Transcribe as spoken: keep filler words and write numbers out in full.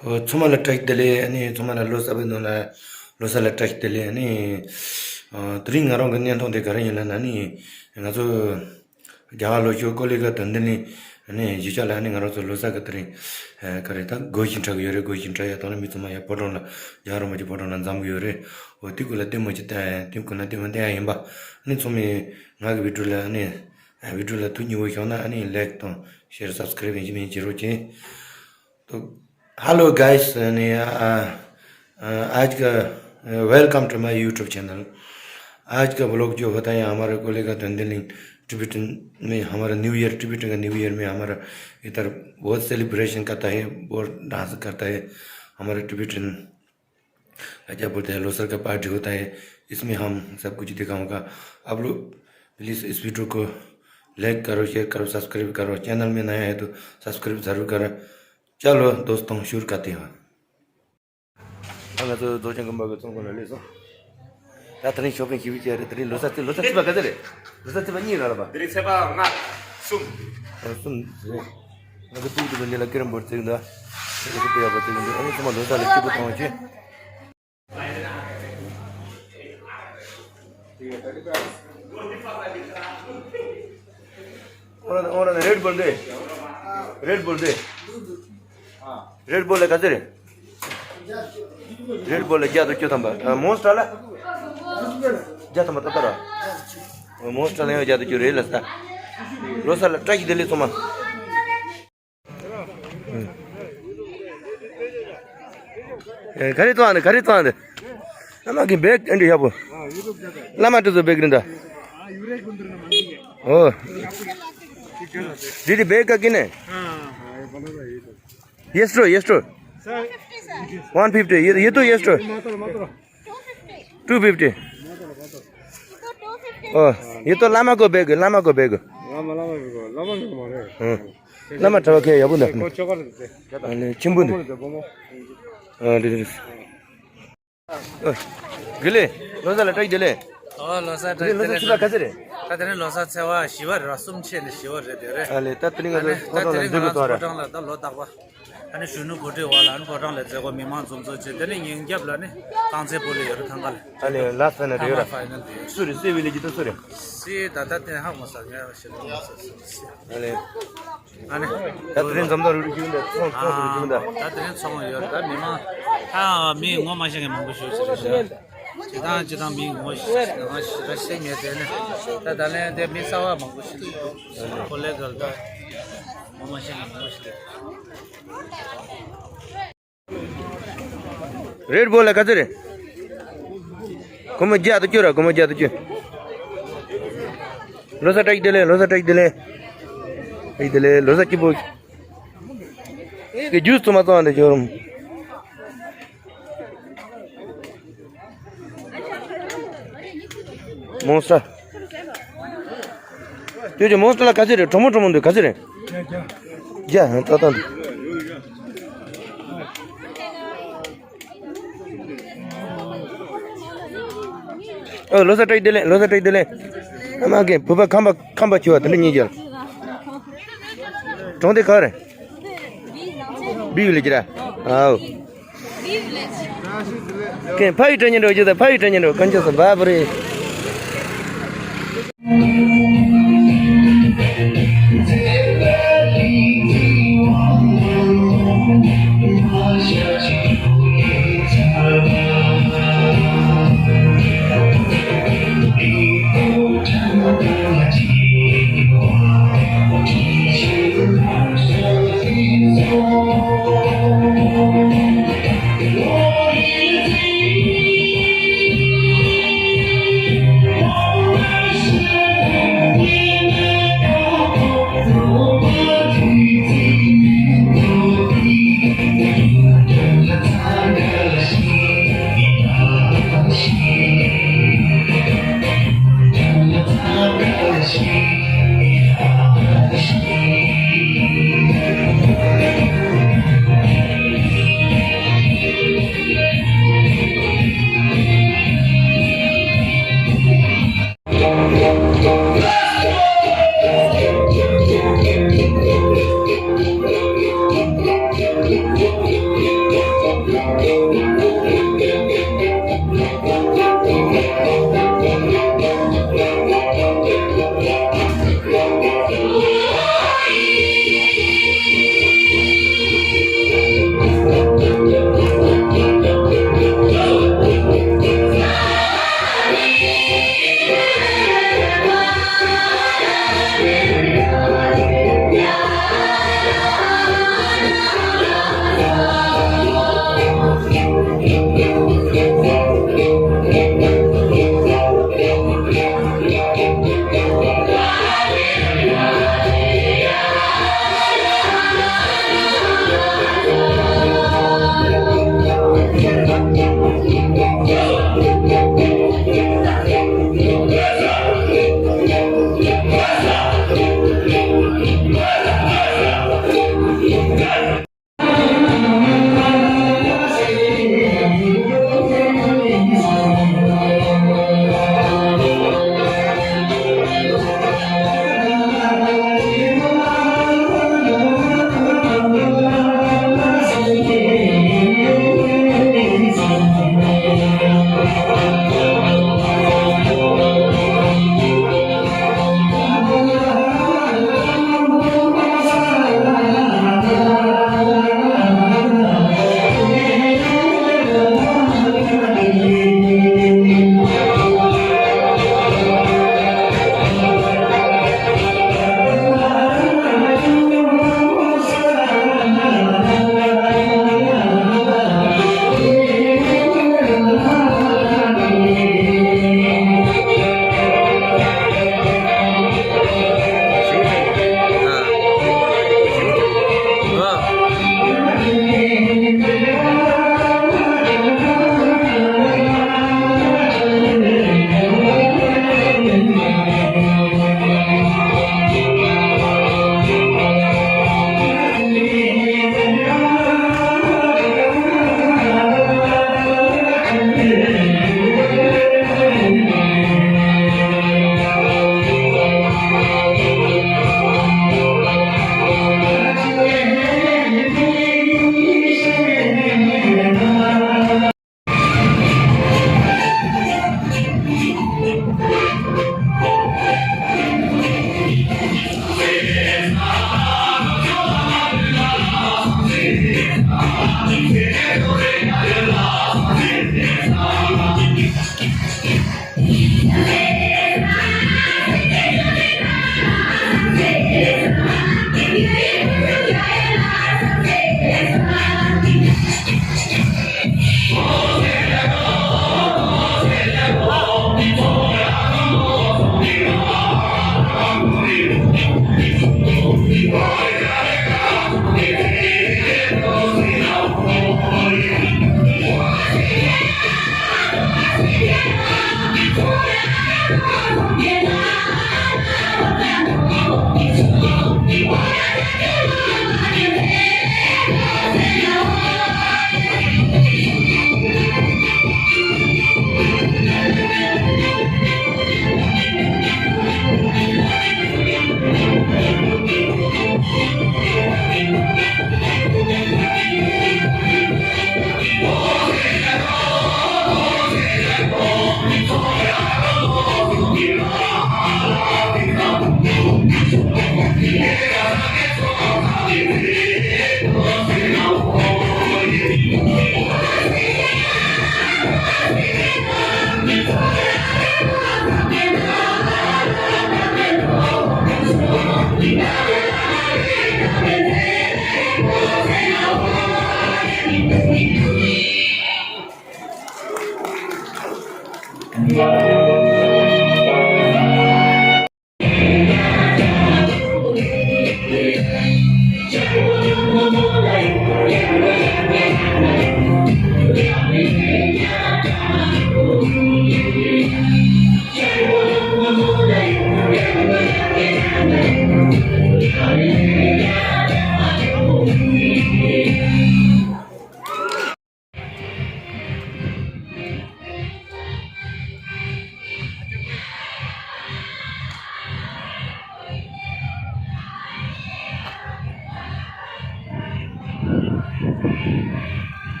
ཨོ། ཚང་མ་ལ་བཀྲ་ཤིས་བདེ་ལེགས། ཨ་ནི་ཚང་མ་ལ་ལོ་གསར་པའི་ནང་ལ་ལོ་གསར་ལ་བཀྲ་ཤིས་བདེ་ལེགས། ཨ་ནི། ཨ། དེ་རིང་ང་རང་གི་བརྙན་ཐུང་དེ་ག་རེ་ཡིན་ལབ་ན་ནི། ང་ཚོ་རྒྱ་གར་ལྷོ་ཕྱོགས་ཀོ་ལི་གྷལ་དོན་ལྡན་གླིང་། ཨ་ནི་གཞིས་ཆགས་ལ་ཨ་ནི་ང་རང་ཚོ་ལོ་གསར་གི་དེ་རིང་། ཨ། ག་རེ་ད་སྒོར་ཞིང་འཁྲབ་གི་ཡོད་རེད། སྒོར་ཞིང་འཁྲབ་ཡ་དང་ནི་མི་ཚང་མ་ཡ་ཕོ་བྲང་ལ། རྒྱལ་བ་རིན་པོ་ཆེ་ཕོ་བྲང་ལ་འཛོམས་གི་ཡོད་རེད། འོ། དེ་སྐོར་ལ་ལྟད་མོ་ཅིག་བལྟ་ཡ། དེ་སྐོར་ལ་ལྟད་མོ་བལྟ་ཡ་ཡིན་པ། ཨ་ནི་ཚང་མས་ང་གི་བི་ཌིའོ་ལ། ཨ་ནི་བི་ཌིའོ་ལ་ཐུགས་མཉེས་པོ་བྱུང་ན། ཨ་ནི་ལའིཀ་དང་ཤེར་སབ་སི་ཀ་རབ་ཡིན་གཅིག་མིན་གཅིག་བྱེད་རོགས་གྱིས། तो hello guys, ने, आ, आ, आज का, अ, welcome to my YouTube channel. आज का व्लॉग जो होता है हमारे कोलेगा धंधेलिंग टिबेटन में हमारा न्यू ईयर, टिबेटन का न्यू ईयर में हमारा इधर बहुत सेलिब्रेशन करता है, बहुत डांस करता है हमारे टिबेटन। क्या बोलते हैं, लोसर का पार्टी होता है, इसमें हम सब कुछ दिखाऊंगा। आप लोग प्लीज इस वीडियो को लाइक करो, शेयर करो, सब्सक्राइब करो। चैनल में नया है तो सब्सक्राइब जरूर करो। चलो दोस्तों, शुरू करते हैं। ང་ཚོ་རྫོགས་ཆེན་དགོན་པ་གི་ཚོགས་ཁང་ལ་སླེབས་སོང་། ད་དེ་རིང་ཤོ་པིང་ཞེ་པོ་བྱས་རེད། དེ་རིང་ལོ་གསར་ཚེས། ལོ་གསར་ཚེས་པ་ག་ཚོད་རེད། ལོ་གསར་ཚེས་པ་གཉིས་རེད་པ། དེ་རིང་ཚེས་པ་ལྔ། གསུམ། ཨ། གསུམ་རེད། ང་ཚོ་ཏུག་ཏུག་གི་འདི་ལ་སྐྱིད་རིམ་པོར་བརྩེགས་འདུག་ཨ། ང་ཚོ་དཔེ་ཡག་པོ་བརྩེགས་འདུག་ཨ་ནི་ཚང་མ་ལོ་གསར་ལ་སྐྱིད་པོ་གཏོང་བ་བྱེད། और और रेड बुल दे। रेड बुल दे। रेड बुल है कजरे। रेड बुल है ज्यादा क्यों थंबा। मोस्ट वाला। ज्यादा मत करो। मोस्ट वाला ज्यादा क्यों रेल सा। ལོ་གསར་ལ་བཀྲ་ཤིས་བདེ་ལེགས་ཚང་མ། ཨེ། ག་རེ་བཏང་འདི། ག་རེ་བཏང་འདི། བླ་མ་གི་བེག་ཨེ་འདྲ་ཡག་པོ། བླ་མ་དེ་ཚོ་བེག་རེད་ད། ཨོ། दीदी बैग का कितने? Yes two, yes two. One fifty. ये, ये तो यस टू। Two fifty. ओ, ये तो लामा को बैग है, लामा को बैग। हम्म। लामा ठवा के याबुन दा। अने चिम्बुन दे। अ, दे, दे। अ, गले, ལོ་གསར་ལ་བཀྲ་ཤིས་བདེ་ལེགས། ཨོ། ལོ་གསར་བཀྲ་ཤིས་བདེ་ལེགས། ད་དེ་རིང་ལོ་གསར་ཚེས་པ་བཞི་པ་རེད། གསུམ་ཕྱེད་ནས་བཞི་པ་རེད་དེ་རེད། ཨ་ལེ། ད་དེ་རིང་ང་ཚོ་ཕོ་བྲང་ལ་འཛུལ་དགོས་ཐོག་རེད། ཕོ་བྲང་ལ་ད་ལོ་རྟག་པ། ཨ་ནི་གཞོན་ནུ་གོ་སྒྲིག་འོག་ལ་ཨ་ནི་ཕོ་བྲང་ལ་མཛད་སྒོ་མི་མང་འཛོམས་འཛོམས་བྱས། དེ་ནས་ཉིན་རྒྱབ་ལ་ནི་རྐང་རྩེད་སྤོ་ལོ་ཡོད་རེད། ཐང་ག་ལ། ཨ་ལེ། ལ་ས་ན་དེ་ཡོད་ར། ཕ་ནལ་དེ་ཡོད། སུ་རེད། སེ་བི་ལེ་ཇི་དུ་སུ་རེད། སི་ད་ད་དེ་ཧ་མ་ས་ངས་ཞེ་ལོ་མ་ས་སི། ཨ་ལེ། ཨ་ནི། ད་དེ་རིང་འཛོམས་དང་རུ་རུ་བྱུང་འདུག་ཚོང་ཚོང་རུ་རུ་བྱུང་འདུག་ད་དེ་རིང་ཚོང་ཡོད་རེད། ད་མི་མང་ད་མི་ངོ་མ་ཤེས་མཁན་མང་པོ་ཞིག་ཞིག་རེད། ཅི་དང་ཅི་དང་མི་ངོ་ཤེས་ང་ཞེ་དྲག་ཤེས་མེད་དེ་ནི། ད་ད་ལན་དེ་མི་གསར་པ་མང་པོ་ཞིག་འདུག་ཁོ་ལེ་གལ་ད་ངོ་མ་ཤེས་མཁན་མང་པོ་ཞིག་རེད། རེད་བོ་ལ་ག་ཚོད་རེད། སྒོར་མོ་བརྒྱ་དང་བཅུ་ར། སྒོར་མོ་བརྒྱ་དང་བཅུ། ལོ་གསར་བཀྲ་ཤིས་བདེ་ལེགས། ལོ་གསར་བཀྲ་ཤིས་བདེ་ལེགས། བཀྲ་ཤིས་བདེ་ལེགས། ལོ་གསར་སྐྱིད་པོ། ཀྱི་ཇུས་ཚང་མ་བཏང་འདི་ཇོ་རུམ། མོན་སི་ཊར། ཅོ་ཅོ་མོན་སི་ཊར་ལ་ག་ཚོད་རེད། གྲོ་མོ་གྲོ་མོ་འདུག་ག་ཚོད་རེད། བརྒྱ། ཏག་ཏག་འདུག་ཨོ། ལོ་གསར་བཀྲ་ཤིས་བདེ་ལེགས། ལོ་གསར་བཀྲ་ཤིས་བདེ་ལེགས། ཨ་མ་གི་བུ་པ་ཁམས་པ་ཁམས་པ་ཆུ་བ་དེ་འདྲ་གཉིས་ཀྱང་། གྲོང་སྡེ་ག་རེ། བི་བི་ལེ་ཇི་ར། ཨའོ། ཁྱེད་ཕ་ཡུལ་དྲན་ཉེ་འགྲོ་རྒྱུ་དང་། ཕ་ཡུལ་དྲན་ཉེ་འགྲོ། གང་ཅི་སོང་བ་བུ་རེད།